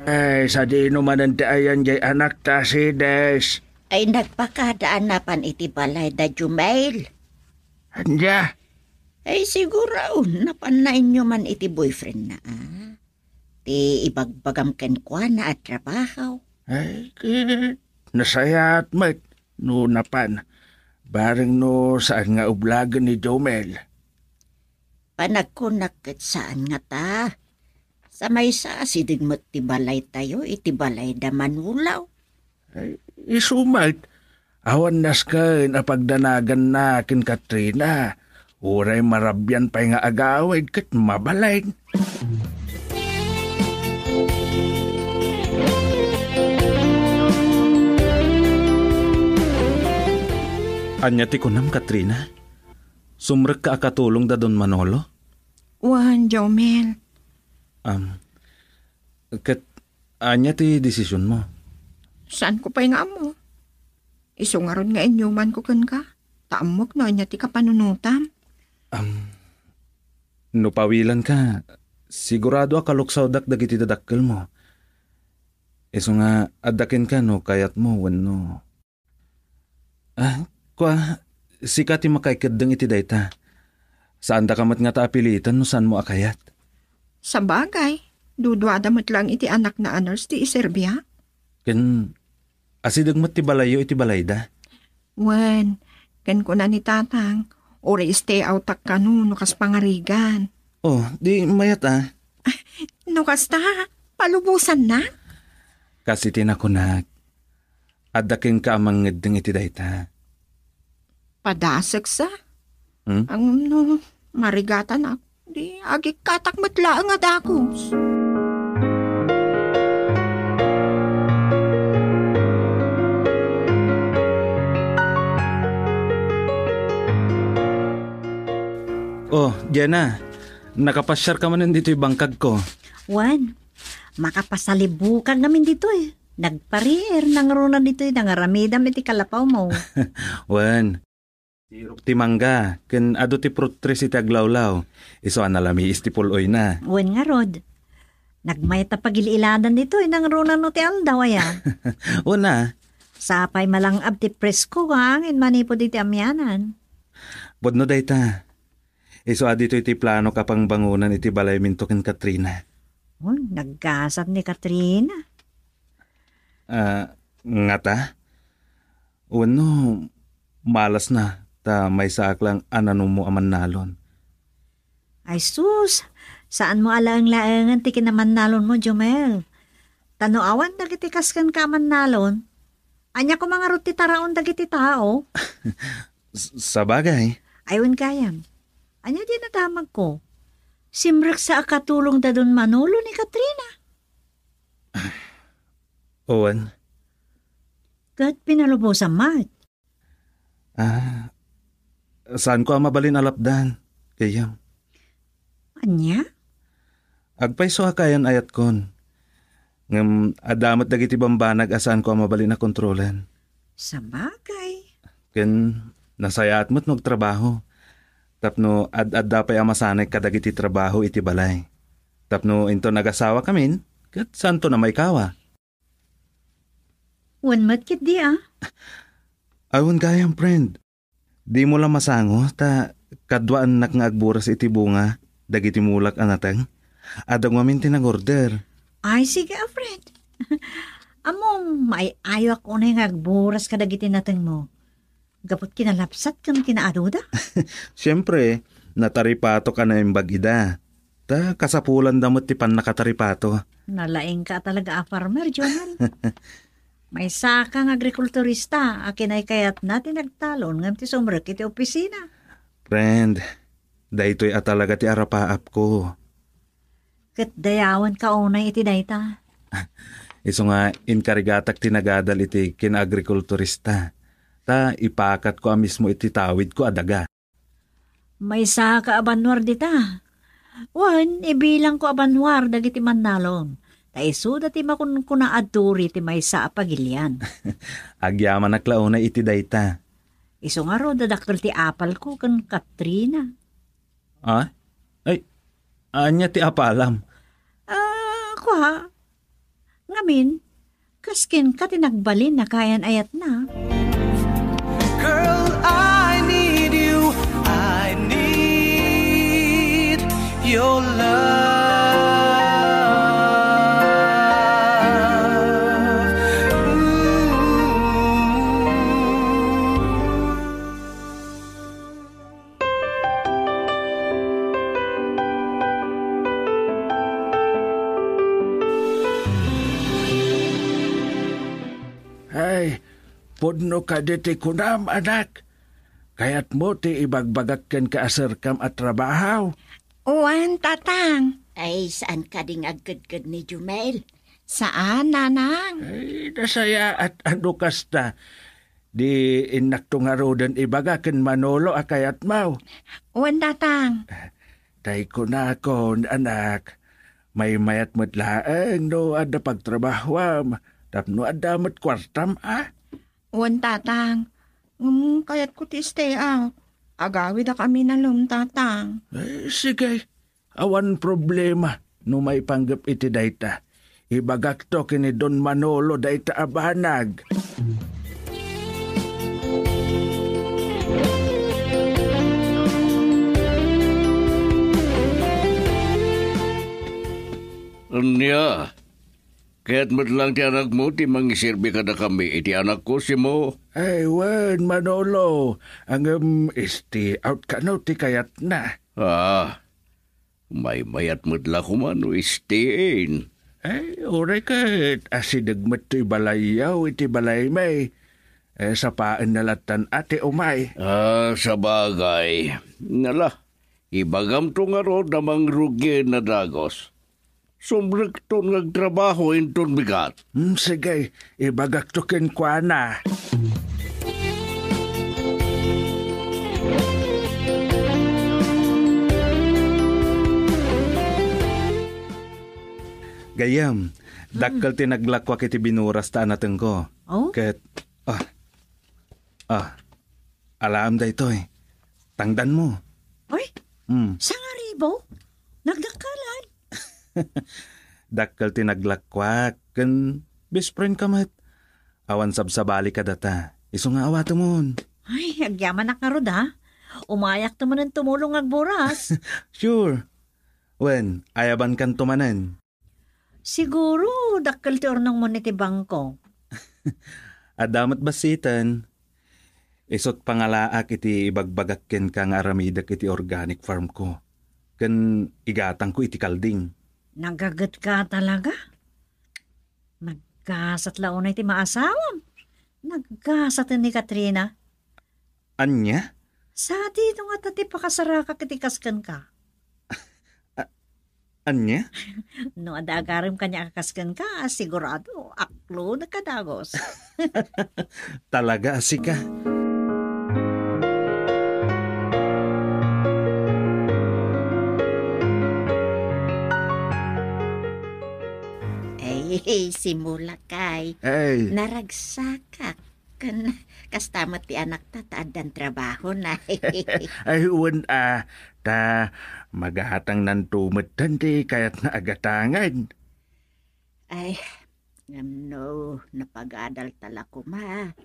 Ay, sadino manen ti ayan jay anakta, Sides? Ay, nagpakada a napan iti balay da Jumel. Ania? Ay, siguro, napanna inyo man iti boyfriend na, ah. Ti ibagbagam kenkuana a trabaho. Ay, ket nasayaat met no napan. Bareng no saan nga ublagen ni Jomel. Panagkunak ket saan ngata. Sa maysa, asideg met ti balaytayo iti balay da Manolo. Ay, isu met, awan nasken a pagdanaganna ken Katrina. Uray marabian pay nga agawid ket mabalin. Ania ti kunam, Katrina? Sumrekka a katulong da Don Manolo? Wen, Jomel. Am, ket ania ti desisionmo? Saanko pay nga ammo. Isu ngarud nga inyumanko kenka, ta ammok no ania ti kapanunotam. Am, no pawilanka, sigurado a kaluksawdak dagiti dadakkelmo. Isu nga, adda kenka no kayatmo wenno. Ah, kua, sika ti makaikeddeng iti dayta. Saandaka met ngata a pilitan no saanmo a kayat. Sabagay, duduada met laeng iti anakna a nurse ti iserbiak. Ken, asideg met ti balayyo iti balayda. Wen, ken kuna ni Tatang, uray stay outak kano no kas pangarigan. Oh, di mayat a. No kasta, palubosanna? Kas iti nakunak, adda kenka a mangngeddeng iti dayta. Padaseksa? Hmm? Ang no, marigatanak, di agikkatak met laeng a dagus. Oh, Jenna, nakapasiarka manen ditoy bangkagko. Wen, makapasalibukag ngamin ditoy. Nagpariir, nangruna ditoy, nangaramidam iti kalapawmo. Wen, sirok ti mangga, ken adu ti fruit trees iti aglawlaw. Isu a nalamiis ti pul-oyna. Wen ngarud, nagmayat a pagil-iladan ditoy, nangruna no ti aldaw, aya? Una. Sapay malang-ab ti presko nga angin manipud iti amianan. Pudno dayta. Isu a ditoy ti planok a pangbangonan iti balayminto ken Katrina. Oh, naggasat ni Katrina. Ah, ngata? Wenno, malasna ta maysaak lang a nanummo a mannalon? Ay sus, saanmo a laeng-laengen ti kinamannalonmo, Jomel. Ta no awan dagiti kas kenka a mannalon, Ania koma ngarud ti taraon dagiti tao? S-, sabagay. Ay, wen gayam. Ania diay nadamagko? Simreksa a katulong da don Manolo ni Katrina. Wen. Ket pinalubosam met. Ah, saanko a mabalin a lapdan, gayyem. Ania? Agpayso a kaayan-ayatkon. Ngem adda met dagiti bambanag a saanko a mabalin a kontrolen. Sabagay. Ken nasayaat met no agtrabaho. Tapno ad-adda pay a masanay kadagiti trabaho iti balay. Tapno inton agasawakamin, ket saanton a maikawa. Wen met ketdi, a? Ay, wen gayam, friend. Dimo la masango, ta kaduaannak nga agburas iti bunga dagiti mulak a nateng. Adda ngamin ti nag-order. Ay, sige, a, friend. Ammom, maay-ayoak unay nga agburas kadagiti natengmo. Gapu ti kinalabsat ken kinaadoda? Siempre, nataripatok a naimbag ida. Ta kasapulanda met ti pannakataripato. Nalaingka a talaga a farmer, Jonel. Maysaka nga agrikulturista a kinaykayatna ti nagtalon ngem ti sumrek iti opisina. Friend, daytoy a talaga ti arapaapko. Ket dayawenka unay iti dayta. Isu nga inkarigatak ti nagadal iti kinaagrikulturista, ta ipakatko a mismo iti tawidko a daga. Maysaka a banwar dita. Wen, ibilangko a banwar dagiti mannalon, ta isuda ti makunkuna a duri ti maysa a pagilian. Agyamanak la unay iti dayta. Isu ngarud a dakkel ti apalko ken Katrina. Ah? Ay, ania ti apalam? Ah, kua. Ngamin, kas kenka ti nagbalin a kaayan-ayatna. Girl, I need you. I need your love. Ooh. Ay, pudno kadi ti kunam, anak? Kayatmo ti ibagbagak kenka a serkam a trabaho? Wen, tatang. Ay, saan kadi nga agkedked ni Jumel? Saan, nanang. Ay, nasayaat a no kasta. Di innakto ngaruden ibaga ken Manolo a kayatmo. Wen, tatang. Tay kunakon, anak, maymayat met laeng no adda pagtrabahoam, tapno adda met kuartam, a? Wen, tatang. Ngem kayatko ti stay out. Agawidak a minalem, tatang. Eh, sige. Awan problema no maipanggep iti dayta. Ibagakto ken ni Don Manolo dayta a banag. Ania? Kayat met lang ti anakmo ti mangiserbi kadakami iti anakko, Simo? Ay, wen, Manolo. Ngem stay out kano ti kayatna. Ah, maymayat met la koma no stay in. Ay, uray ket asideg met toy balayyo iti balaymi. Eh, sapaenna lattan a ti umay. Ah, sabagay. Nala, ibagamto ngarud a mangrugien a dagus. Sumrekton nga agtrabaho inton bigat. Hmm, sige, ibagakto kenkuana. Gayyem, dakkel ti naglakuak iti binuras ta anatengko. Oh? Ket, ah, ah, alaem daytoy. Tangdanmo. Oy, Hmm. Sangaribo? Nagdakkelan? Dakkel ti naglakuak ken best friend ka met. Awan sabsabali kadata. Isu nga awatemon. Ay, agyamanak ngarud, ha? Umayakto manen tumulong agburas. Sure. Wen, ayabankanto manen. Siguro, dakkel ti urnongmon iti bangko. Adda met bassiten. Isut' pangalaak iti ibagbagak kenka nga aramidek iti organic farm ko, ken igatangko iti kalding. Nagagetka talaga? Naggasat la unay ti maasawam. Naggasaten ni Katrina. Ania? Sadino ngata ti pakasarakak iti kas kenka? A-, ania? No adda agarem kaniak a kas kenka, sigurado, aklonek a dagus. Talaga a sika. Ay, simulakay. Ay. Naragsakak. Ken kasta met ti anakta ta addan trabahona. Ay, wen a, ta magahatangnanto metten ti kayatna a gatangen. Ay, ngem no napagadalta la koma,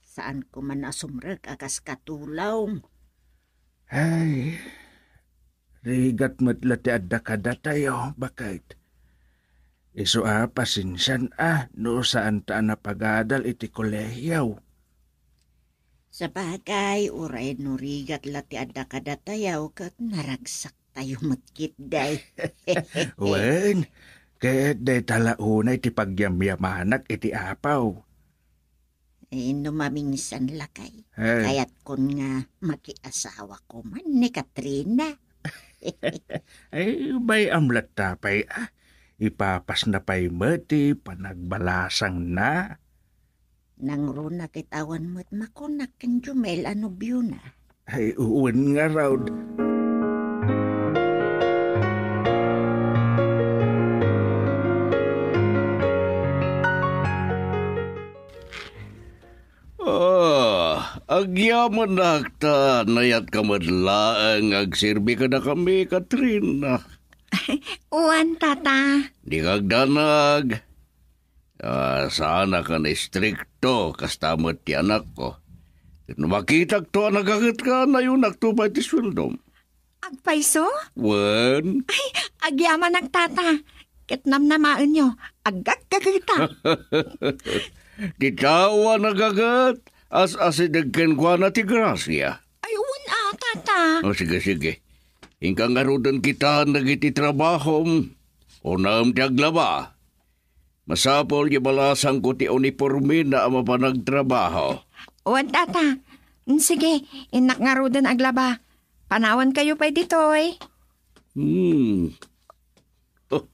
saanko man a sumrek a kas katulong. Ay, rigat met la ti adda kadatayo, baket. Isu a pasensian a no saanta a napagadal iti kolegio. Sabagay, uray no rigat la ti adda kadatayo ket naragsaktayo met ketdi. Wen, ket dayta la unay ti pagyamyamanak iti Apo. Eh, no mamingsan lakay, eh, kayatkon nga makiasawa ko man ni Katrina. Ay, bay-am latta pay, ah. Ipapasna pay met ti panagbalasangna. Nangruna ket awan met makunak ken Jumel a nobiona. Ay, wen ngarud. Ah, agyamanak ta nayatka met laeng nga agserbi kadakami, Katrina. Wen, Tata. Dika agdanag. Ah, saanak a naistrikto, kasta met ti anakko. Ket no makitakto a nagagetka, nayonakto pay ti sueldom. Agpayso? Wen. Ay, agyamanak, Tata. Ket namnamaenyo, aggaggageta. Ti tao a nagaget, as-asideg kenkuana ti grasia. Ay, wen a, Tata. O, sige, sige. Inka ngaruden kitan dagiti trabahom. Unaem ti aglaba. Masapul nga ibalasangko ti unipormena a mapan agtrabaho. Wen, Tata. Mm, sige, innak ngaruden aglaba. Panawankayo pay ditoy. Hmm. Oh,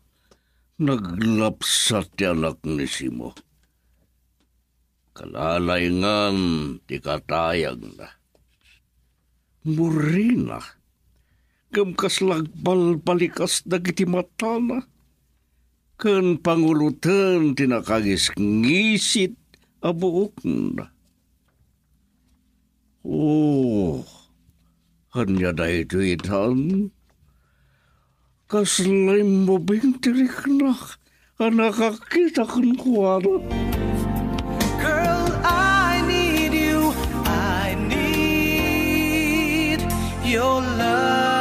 naglapsat ti anak ni Simo. Kalalaingan ti katayagna. Murina, ngem kasla agbalbalikas dagiti matana, ken panguloten ti nakagisngisit a buokna. Oh, ania daytoy itan? Kasla immubing ti riknak a nakakita kenkuana. Girl, I need you. I need your love.